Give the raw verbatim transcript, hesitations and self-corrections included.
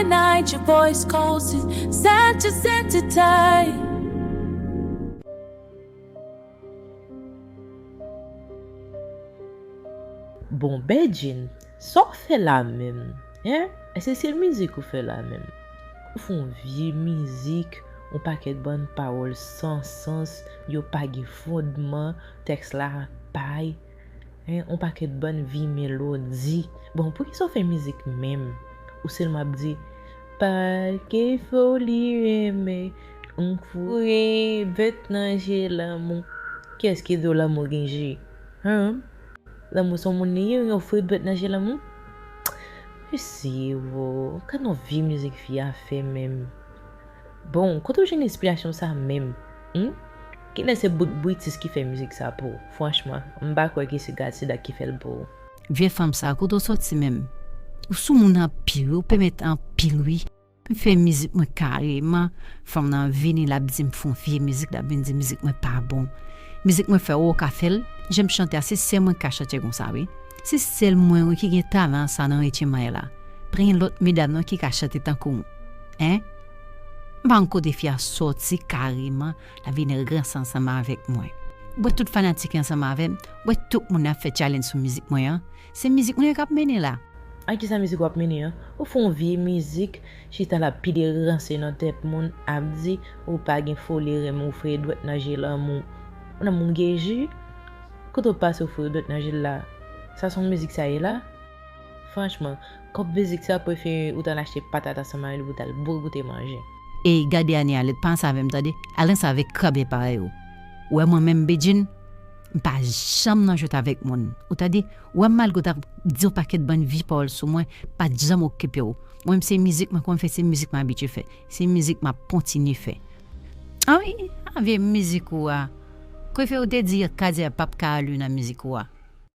Night, your voice calls it, set your sense to time. Bon, Bedjine, sa w fè la menm? Hein? Èske se mizik ou fè la menm? Ou fè yon vye mizik, yon pakèt bann pawòl san sans, yo pa gen fondman, tèks la pay, hein, yon pakèt bann vye melodi. Bon, poukisa w fè mizik menm? Ou sèlman ap di, pa gen foli renmen, m foure bèt nan je lanmou. Kiyès ki di w lanmou gen je? Hein? Lanmou se yon moun li ye, yo fout bèt nan je lanmou. Mesye, wo, gad yon vye mizik fi a fè menm. Bon, kote w jwenn enspirasyon sa menm? Hmm? Kilè se bout britis ki fè mizik sa pou ou? Franchman, m pa kwè ke se Gatsida ki fè l pou ou. Vye fanm sa, kote w soti menm? Ou sou moun anpil, ou pèmèt anpil wi. M fè mizik mwen kareman, fanm nan vini l ap di m fè yon vye mizik, l ap vin di mizik mwen pa bon. Mizik mwen fè ou ka fè l, jan m chante a se sèl mwen k ka chante konsa wi. Se sèl mwen wi ki gen talan sa nan retyemay la. Pa gen lòt medam non ki ka chante tankou m. Hein? M pa konn kote fi a soti kareman, l ap vin ranse ansanm avèk mwen. Ou wè tout fanatik yo ansanm avè m, ou wè tout moun ap fè challenge sou mizik mwen an. Se mizik mwen yo k ap mennen la. A kisa mizik w ap mennen an? Ou fè yon vye mizik, chita l ap pile ranse nan tèt moun, ap di ou pa gen foli renmen, ou foure dwèt nan je lanmou. Ou nan moun gen je? Kote w pase ou foure dwèt nan je l la? Sa se yon mizik sa ye la? Franchman, kòb mizik sa prefere ou t al achte patat ansanm avè l pou w t al boure goute manje. E gade Ani a lèd, pa ranse avè m tande, al ranse avèk krab e parèy ou. Ou wè mwen menm Bedjine, m pa janm nan jwèt avèk moun. Ou tande, ou wè m malgre w t ap di yon pakèt bann vye pawòl sou mwen, pa t janm okipe w. Mwen menm se mizik mwen konn fè, se mizik m abitye fè, se mizik m ap kontinye fè. A wi, a vye mizik ou a. Prefere w te di Kadiak p ap ka ale nan mizik ou a.